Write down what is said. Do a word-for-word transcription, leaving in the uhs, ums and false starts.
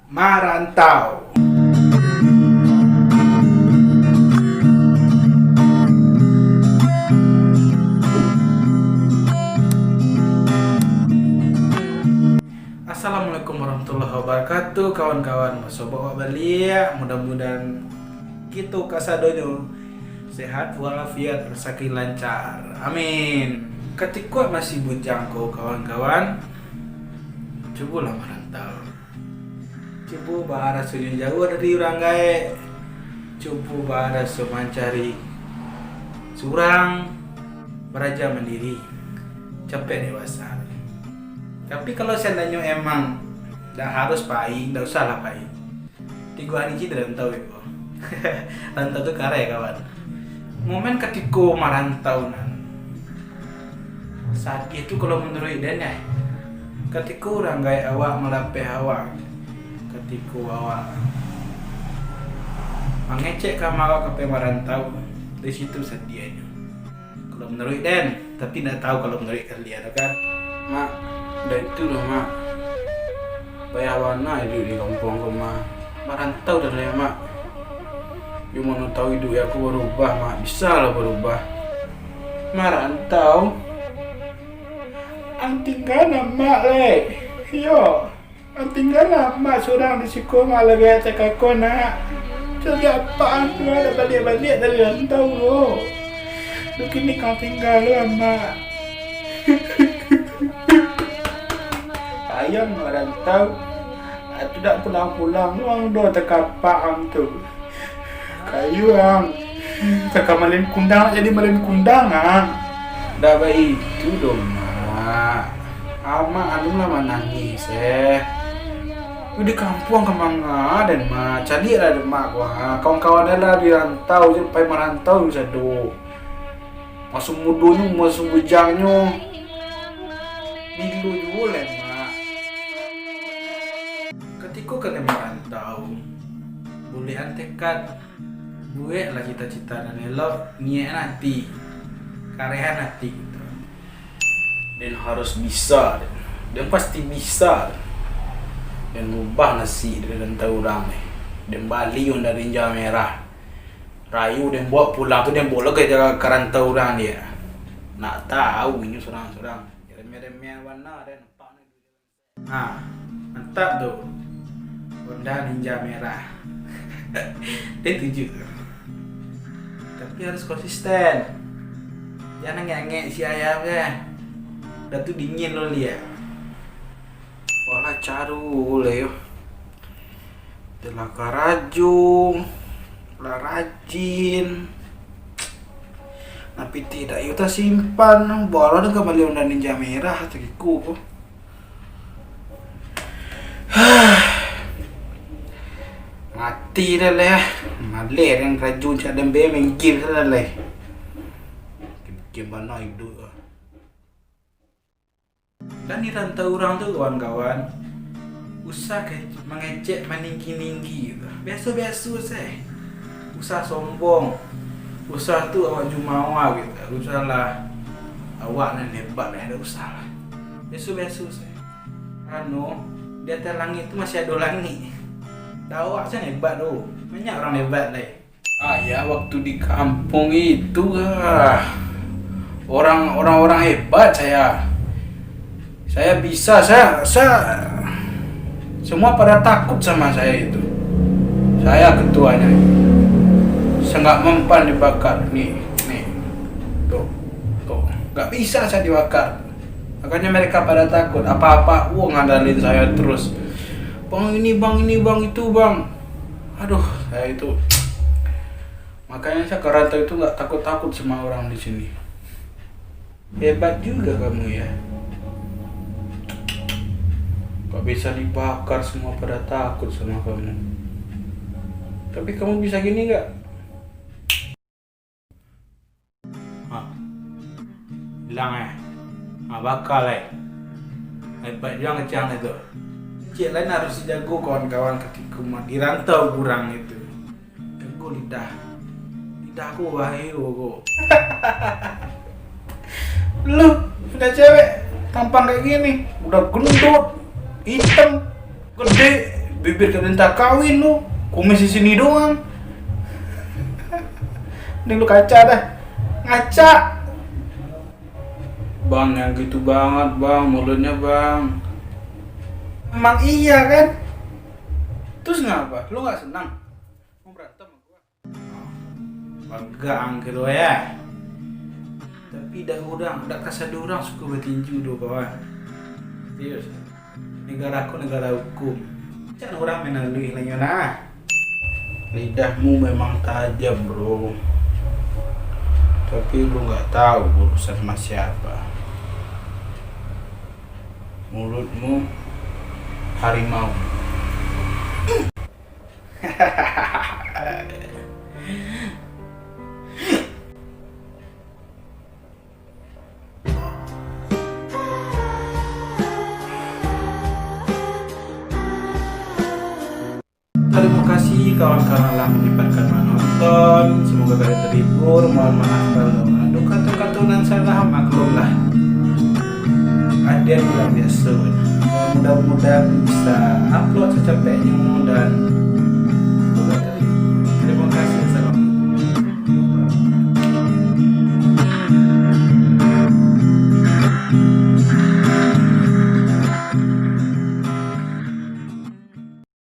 Marantau. Assalamualaikum warahmatullahi wabarakatuh, kawan-kawan, basobok awak baliak. Mudah-mudahan kito kasadonyo sehat walafiat, rasaki lancar. Amin. Katiko masih bujang ko, kawan-kawan, cubolah marantau. Cubo baa rasonyo jauah dari urang gaek. Cubo baa raso mancari surang, baraja mandiri, capek dewasa. Tapi kalau seandainyo emang ndak harus pai, ndak usahlah pai. Tigo ari cik rantau iko. Rantau tu kareh, kawan. Momen katiko marantau nan sadiah tu, kalau manuruik den, eh, katiko urang gaek awak malapeh awak, katiko awak mangecek ka ma awak ka pai marantau, di situ sadiahnyo. Kalau manuruik den, tapi ndak tahu kalau manuruik kalian, kan? Mak, ndak itu doh, Mak. Payah bana iduik di kampuang ko, Mak. Marantau dah lai, Mak. Yo mano tahu iduik aku barubah, Mak. Bisa lah barubah. Marantau? Ang tingga Mak lai. Yo. Ang tinggalah Mak surang di siko, Mak, lagi ateh kako, Nak. Caliak apak ang tu lah baliak-baliak dari rantau lo. Duh kini ang tingga lo, Mak. Ayam marantau, tu dak pulang-pulang lo ang doh, takapak ang tu. Kayu ang. Kaka malin kundang, jadi malin kundang ang. Dak baitu doh, Mak. Amak anu lah manangih, eh. Di kampuang ka manga den, Mak. Caliak lah den, Mak, ko, ha. Kawan-kawan den lah di rantau, pai marantau sado. Maso mudonyo, maso bujangnyo. Bilo juo lai, Mak. Katiko ka den marantau, buliahan tekad. Buweklah cita-cita nan elok, niaik ati, karehan ati gitu. Den harus bisa, den, den pasti bisa, den. Den rubah nasib den rantau urang ni. Den bali Honda Ninja merah. Rayo den bawa pulang tu, den bawa lo ka, ka rantau urang dia. Nak tahu inyo surang-surang. Remeh-remeh bana den. Ha, mantap tu. Honda Ninja merah. Den tuju tu. Tapi harus konsisten. Jan angek-angek si ayam se. Dah tu dingin lo liak. Walah caru le yo. Telah karajo, lah rajin. Nah, pitih dak iyo tasimpan, barulah den ka bali Honda Ninja merah, takiko ko. Mati dah lah, maleh den karajo, cak den be main game sajo lah. Game bana iduik ah. Dan di rantau urang tu, kawan-kawan, usah ke-, mangecek maninggi-ninggi gitu. Biaso-biaso se. Usah sombong. Usah tu awak jumawa gitu. Usahlah awak nan hebat, dah usah lah. Biaso-biaso se. Karano di ateh langik tu masih ado langik. Dak awak se nan hebat tu. Banyak urang hebat lai. Ah, ya, waktu di kampung itu, ah, orang, orang-orang hebat saya. Saya bisa, saya, saya, semua pada takut sama saya itu. Saya ketuanya. Saya nggak mempan dibakar. Nih, nih. Tuh, tuh. Nggak bisa saya dibakar. Makanya mereka pada takut. Apa-apa, wah, ngandalin saya terus. "Bang, ini, Bang, ini, Bang, itu, Bang." Aduh, saya itu. Makanya saya ke rantau itu nggak takut-takut sama orang di sini. Hebat juga kamu ya. Kok bisa dibakar, semua pada takut sama kamu. Tapi kamu bisa gini nggak? Ha. Hilang eh. Ha, bakal eh. Hebat juo kecek ang tu. Kecek lain harus dijago kawan-kawan katiko ma-, di rantau urang itu. Jago lidah. Lidah ko bahaya ko. Lu punya cewek tampang kayak gini, udah gendut, hitam, gede, Bibir ka minta kawin lu, kumis di sini doang. Ni lu kaca dah. Ngaca. Bang, yang gitu banget, Bang, mulutnya, Bang. Emang iya, kan? Terus ngapa? Lu nggak senang? Mau berantem sama gua? Bagang gitu ya. Tapi dak urang, dak kasado urang suko batinju do, kawan. Serius. Negara ko negara hukum. Cak urang main aluih lah nyo nah. Lidahmu memang tajam, bro. Tapi lu nggak tahu urusan sama siapa. Mulutmu harimau. Tarimo kasih kawan-kawan lah manyempatkan manonton. Semoga kalian terhibur. Mohon maaf kalau ado kato-kato nan salah, maklumlah. Adian urang biaso. Mudah-mudahan bisa upload sacapeknyo